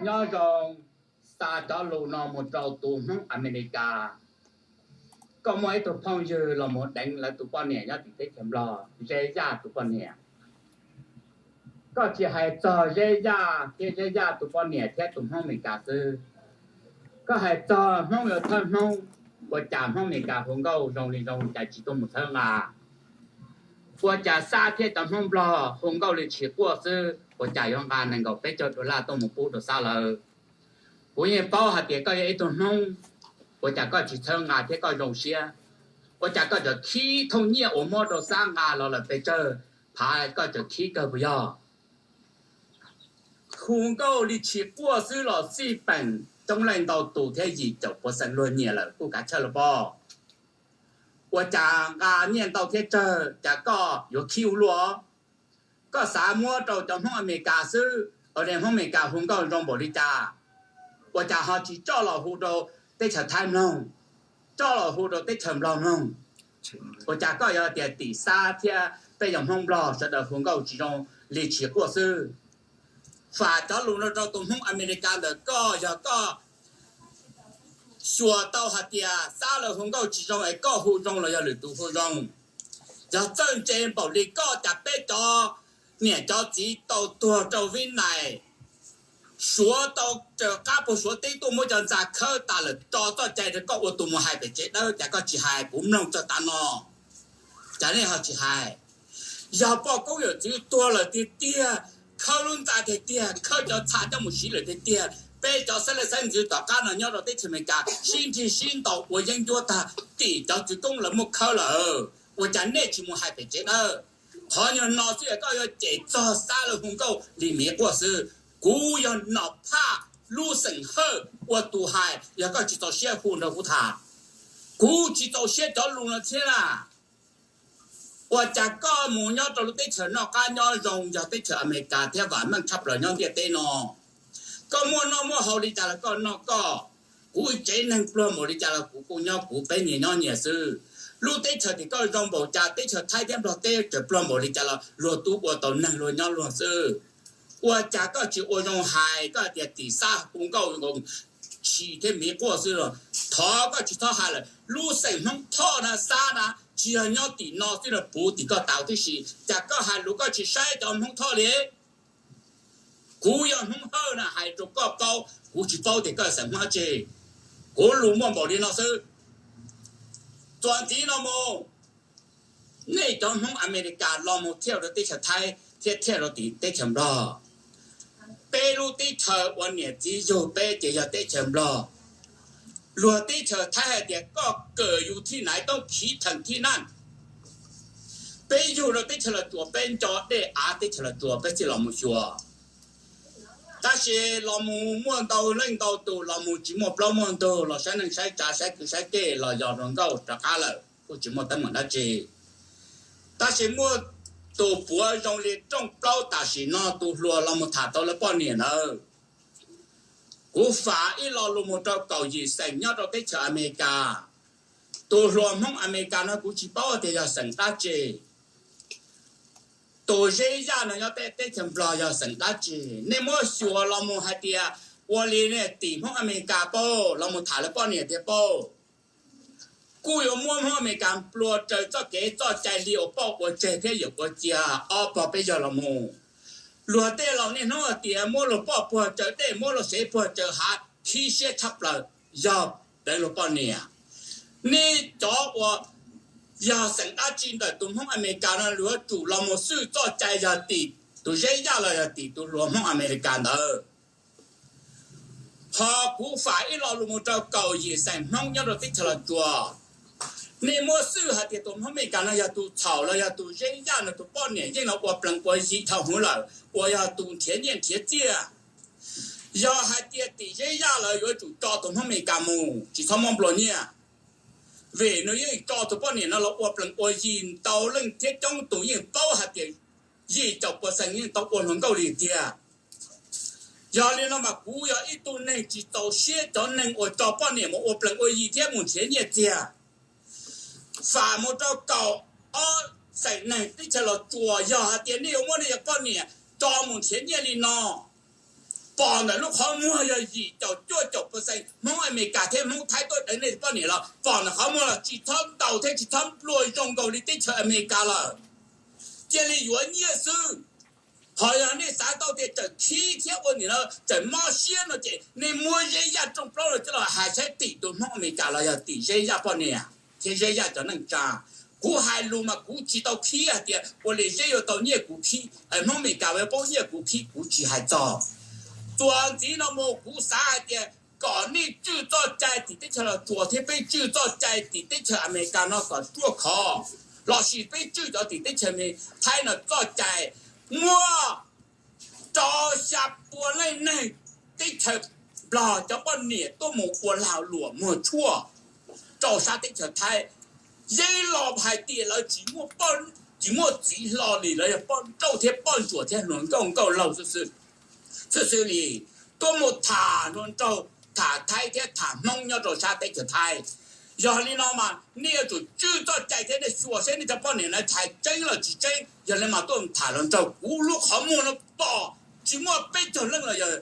Nyob zoo, xa cov lus no mus rau tus Hmoob Amelikas. Koj muaj ib tug phooj ywg los mus deev lawv tus poj niam nyob tim teb chaws Nplog, Zeb Yaj tus poj niam. Koj tsis hais txog Zeb Yaj thiab Zeb Yaj tus poj niam thiab tus Hmoob Amelikas xwb, koj hais txog Hmoob yuav thawj Hmoob, ua cas Hmoob Amelikas hu nkauj zoo li zoo cas tsis tuaj mus txhawb nqa? Ua cas Xab thiab cov Hmoob Nplog hu nkauj li tshis quaj xwb, ua cas yuav nqa nees nkaum peb caug dollar tuaj mus pub rau Xab lawv? Kuv yeej paub hais tias koj yog ib tug Hmoob, ua cas koj tsis txhawb nqa thiab koj zoo siab? Ua cas koj tseem khib thooj nyiaj uas muab rau Xab nqa los lawm pes tsawg phav, koj tseem khib kawg puas yog? Hu nkauj li tshis quaj xwb los xij peem coob leej ntau tus thiab yim caum percent luag nyiam lawm kuj kav chawj los pov. Ua cas nqa nyiaj ntau thiab tsawg cas koj yuav khib ua luaj? Koj xav muab rau cov Hmoob Amelikas xwb, ua li Hmoob Amelikas hu nkauj zoo npaum li cas, ua cas ho tsis coj los hu rau teb chaws Thaib mloog, coj los hu rau teb chaws Nplog mloog? Ua cas koj yuav tias tim Xab thiab peb yog Hmoob Nplog sawv daws hu nkauj tsis zoo li tshis quaj xwb? Fam cov lus no rau tus Hmoob Amelikas ntawm koj, yog koj xyuas tau hais tias Xab lawv hu nkauj tsis zoo es koj hu zoo los yog lwm tus hu zoo? Yog txawj ntse npaum li koj cas peb cov niam cov txiv tau tuag rau Vib Nais, Suav tau raws qab puag Suav teb tuaj muab cov ntxa khawb tas lawm tso txoj cai rau koj ua tus mus hais pem tsev dawb, cas koj tsis hais kuv mloog txog tav no? Cas nej ho tsis hais? Yog poj koob yawm txwv tuag lawm tiag tiag, khawb lub ntxa tiag tiag, khawb cov ntxa coj mus siv lawm tiag tiag, peb cov xeeb leej xeeb ntxwv tom qab no nyob rau teb chaws Amelikas sib nrig sib ntaus ua yeeb ncuab tag, tim cov txwv koob lawv muab khawb lawm, ua cas nej tsis mus hais pem tsev dawb? Qhov nyuag no xwb es koj yuav cem txog Xab lawv hu nkauj li miv quaj xwb. Kuv yog Nom Phaj lub xeem Hawj ua tus hais, yog koj tsis txaus siab hu nrog kuv tham. Kuv tsis txaus siab cov lus no thiab na. Ua cas koj mus nyob rau lub teb chaws noj qab nyob zoo yog teb chaws Amelikas thiab vam meej tshaj plaws nyob ntiaj teb no? Koj muaj noj muaj haus li cas los koj noj koj. Kuv tsev neeg pluag npaum li cas los kuv kuj nyob kuv peb nyias nyob nyias xwb. Lub teb chaws tim koj zoo npaum cas, teb chaws Thaib thiab Nplog teb chaws pluag npaum li cas los luag tub ua tau neeg luag nyob luag xwb. Ua cas koj tsis ua zoo hais, koj hais tias tim Xab hu nkauj nkoos tshis thiab miv quaj xwb los? Thov koj tsis txhob hais lawm, lub xeem Hmoob Thoj na, Xab na, tsis yog nyob tim no xwb los puv tim koj tau tib si, cas koj hais lus koj tsis saib cov Hmoob Thoj li? Kuv yog Hmoob Hawj na, hais rau koj paub, kuv tsis paub tias koj xeem Hmoob dab tsi. Kuv lus muaj npaum li no xwb. Txuas ntxiv no mus, nej cov Hmoob Amelikas los mus thiaj rau teb chaws Thaib thiab thiaj rau tim teb chaws Nplog. Peb lub teb chaws uas niam txiv yug peb ces yog teb chaws Nplog. Luag teb chaws Thaib hais tias koj kawm yus thij naiv toob khiv theem thij naj. Peb yug rau teb chaws Los Tsuas, peb nco dej av teb chaws Los Tsuas peb thiaj los mus xyuas. Tab sis los mus muaj ntau leej ntau tus los mus tsis muaj plaub muaj ntug los saib neej saib tsav saib kwv saib tij los yog hluas nkauj rov qab lawm kuj tsis muaj teeb meem dab tsi. Tab sis muaj tus puav zoo li rooj plaub tam sim no tus hluas los mus tham tau lawv poj niam ntawd. Kuv fam ib lo lus mus rau kaum yim xeem nyob rau teb chaws Amelikas. Tus hluas Hmoob Amelikas no kuv tsis paub tias yog xeem dab tsi. Tus Zeb Yaj no nyob teb chaws Nplog yog xeem dab tsi? Nej muab xyuas los mus hais tias ua li nej tim Hmoob Amelikas paub los mus tham lawv poj niam tiag paub. Kuj yuav muab Hmoob Amelikas nplua raws txoj kev txoj cai li uas poj ua tseg thiab yawm ua cia ob pog peb yawg los mus. Luag tej laus niaj hnub hais tias muab luag poj puag tsaws dej, muab luag sev puag tsaws hav, khib siab tshaj plaws yog deev luag poj niam. Nej cov uas yog xeem dab tsi ntawm tus Hmoob Amelikas no yuav tsum los mus xwj txoj cai yog tim tus Zeb Yaj los yog tim tus hluas Hmoob Amelikas ntawd. Ho kuv fam ib lo lus mus rau kaum yim xeem Hmoob nyob rau teb chaws Los Tsuas. Nej muab xwj hais tias tus Hmoob Amelikas no yog tus txhaum los yog tus Zeb Yaj no tus poj niam yeej los ua plees ua yi dhau hwv lawm uas yog tus nrhiav nyiaj nrhiav txiaj. Yog hais tias tim Zeb Yaj lawm yuav tsum tso tus Hmoob Amelikas mus tsis txhob muab nplua nyiaj, vim nws yeej tso tus poj niam no los ua plees ua yi ntau leej thiab coob tus yeej paub hais tias yim caum percent yeej tau ua hluas nkauj li tiag. Yog li no mas kuv yog ib tug neeg tsis txaus siab cov neeg uas tso poj niam mus ua plees ua yi thiab mus nrhiav nyiaj txiag. Fam mus rau kaum ob xeem neeg teb chaws Los Tsuas, yog hais tias nej yuav muab nej cov poj niam tso mus nrhiav nyiaj li no, pom ntawm lub qhov muag yog yim caum cuaj caum percent Hmoob Amelikas thiab Hmoob Thaib tuaj deev nej poj niam los pom ntawm qhov muag los tsis txhob ntaus thiab tsis txhob nplua zoo nkaus li teb chaws Amelikas lawm. Cia li yuav nyiaj xwb. Qhov yog nej xav tau tias tseem khib thiab ua nim no tseem mob siab no ces nej muab Zeb Yaj rooj plaub los coj los hais saib tim tus Hmoob Amelikas los yog tim Zeb Yaj poj niam thiab Zeb Yaj cov neej tsa. Kuv hais lus mas kuv tsis tau khib hais tias ua li Zeb yuav tau nyiaj kuv khib, Hmoob Amelikas yuav paub nyiaj kuv khib, kuv tsis hais txog. Txuas ntxiv no mus kuv xav hais tias kom nej tswj txoj cai tim teb chaws Los Tsuas thiab peb tswj txoj cai tim teb chaws Amelikas no kom ruaj khov, lossis peb tswj cov tim teb chaws Thaib no txoj cai muaj rau xya pua leej neeg teb chaws Nplog cov poj niam tuaj mus ua lag luam muag tshuaj rau sab teb chaws Thaib. Yeej los hais tias lawv tsis muaj, tsis muaj txiv hlo li, lawv yog poj nrauj thiab poj ntsuam thiab hluas nkauj nkauj laug xwb xwb li, tuaj mus tham hluas nraug, tham Thaib thiab tham Hmoob nyob rau sab teb chaws Thaib. Yog li no mas nej yuav tsum tswj txoj cai thiab nej xyuas saib nej cov poj niam no hais tseeb los tsis tseeb. Yog li mas tuaj tham hluas nraug, kuv lub qhov muag no pom tsis muaj peb caug leej los yog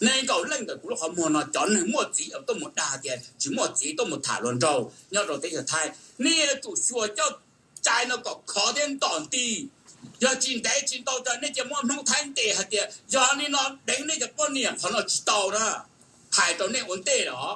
nees nkaum leej ntawm kuv lub qhov muag no cov neeg muaj txiv tuaj mus dag tias tsis muaj txiv tuaj mus tham hluas nraug nyob rau teb chaws Thaib. Nej yuav tsum xyuas coj cai no kom khov thiab ntom nti. Yog tsis ntev tsis ntau ces nej cia muab Hmoob Thaib ntes hais tias yog li no deev nej cov poj niam qhov no tsis tau na. Hais rau nej ua ntej los,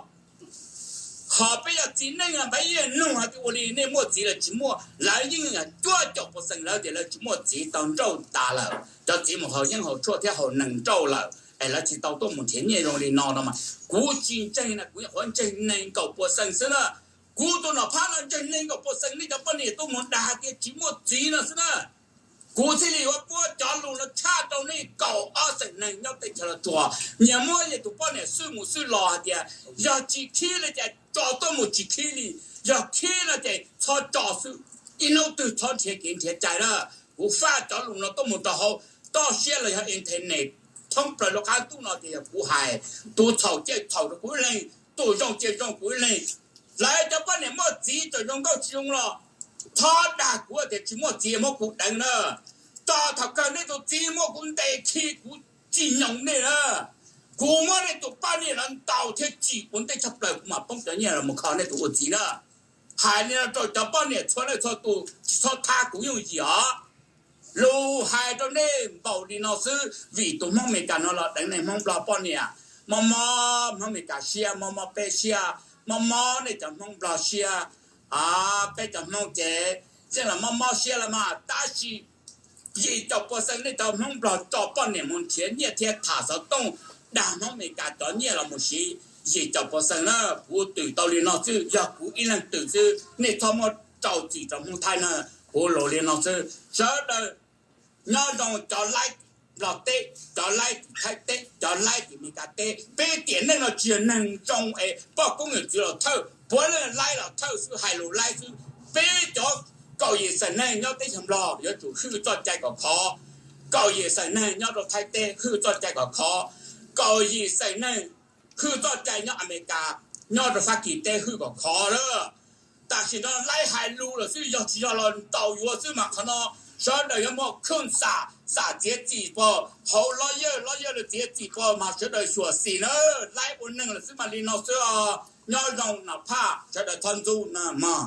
qhov peb yog txiv neej mas peb yeej nug hais tias ua li nej muaj txiv los tsis muaj, lawv yeej cuaj caum percent lawv tias lawv tsis muaj txiv tau nrauj tas lawm, cov txiv mus haus yeeb haus tshuaj thiab haus nees nrauj lawm es lawv tsis tau tuaj mus nrhiav nyiaj zoo li no no mas kuv tsis ntseeg na, kuv nyuam qhuav ntseeg nees nkaum percent xwb na. Kuv tus Nom Phaj no ntseeg nees nkaum percent nej cov poj niam tuaj mus dag hais tias tsis muaj txiv no xwb na. Kuv thiaj li yuav muab cov lus no tshaj rau nej kaum ob xeem neeg nyob teb chaws Los Tsuas, nyias muab nyias tus poj niam xwb mus xwb los hais tias yog tsis khib li ces tso tuaj mus tsis khib li, yog khib no ces txhob tso xwb, ib hnub twg txhob nrhiav kev nrhiav cai na. Kuv faj cov lus no tuaj mus rau hauv toj siab los yog internet thoob plaws lub qab ntuj no tias yog kuv hais, tus txhaum cia txhaum rau kuv ib leeg, tus zoo cia zoo kuv ib leeg. Lawv cov poj niam muaj txiv txawm zoo nkauj tsis zoo los txhob dag kuv tias tsis muaj txiv muab kuv deev na. Txog thaum kawg nej tus txiv muab kuv ntes khi kuv tsis nyoos nej na. Kuv muab nej tus poj niam los ntaus thiab tsim ua ntej tshaj plaws kuv mam poob cov nyiaj los mus kho nej tus ua txiv na. Hais li no rau cov poj niam txhua leej txhua tus tsis txhob thab kuv yooj yim os. Lus hais rau nej npaum li no xwb vim tus Hmoob Amelikas no los deev nej Hmoob Nplog poj niam. Mob mob Hmoob Amelikas siab, mob mob peb siab, mob mob nej cov Hmoob Nplog siab. Peb cov Hmoob ces yeej los mob mob siab los mas tab sis yim caum percent nej cov Hmoob Nplog tso poj niam mus nrhiav nyiaj thiab tham xov tooj dag Hmoob Amelikas cov nyiaj los mus siv. Yim caum percent na, kuv twm tau li no xwb, yog kuv ib leeg twm xwb, nej txhob muab rau txim rau Hmoob Thaib na. Kuv lus li no xwb, sawv daws nyob zoo cov laib Nplog teb, cov laib tim Thaib teb, cov laib tim Amelikas teb, peb tiam neej no tsis yog neeg zoo es poj koob yawm txwv los thawj, puav leej laib los thawj xwb, hais lus laib xwb. Peb cov kaum yim xeem neeg nyob teb chaws Nplog yuav tsum hwj txoj cai kom khov, kaum yim xeem neeg nyob rau Thaib teb hwj txoj cai kom khov, kaum yim xeem neeg hwj txoj cai nyob Amelikas, nyob rau Fab Kis teb hwj kom khov lawm. Tam sim no laib hais lus lawm xwb, yog tsis yog los ntaus yuav xwb mas qhov no sawv daws yuav muaj khooj xam, xam txiav txim pog hauv lawyer, lawyer txiav txim pog mas sawv daws xyuam xim na. Laib ua neeg lawm xwb mas li no xwb os. Nyob zoo Nom Phaj, sawv daws txhob ntxub na mog.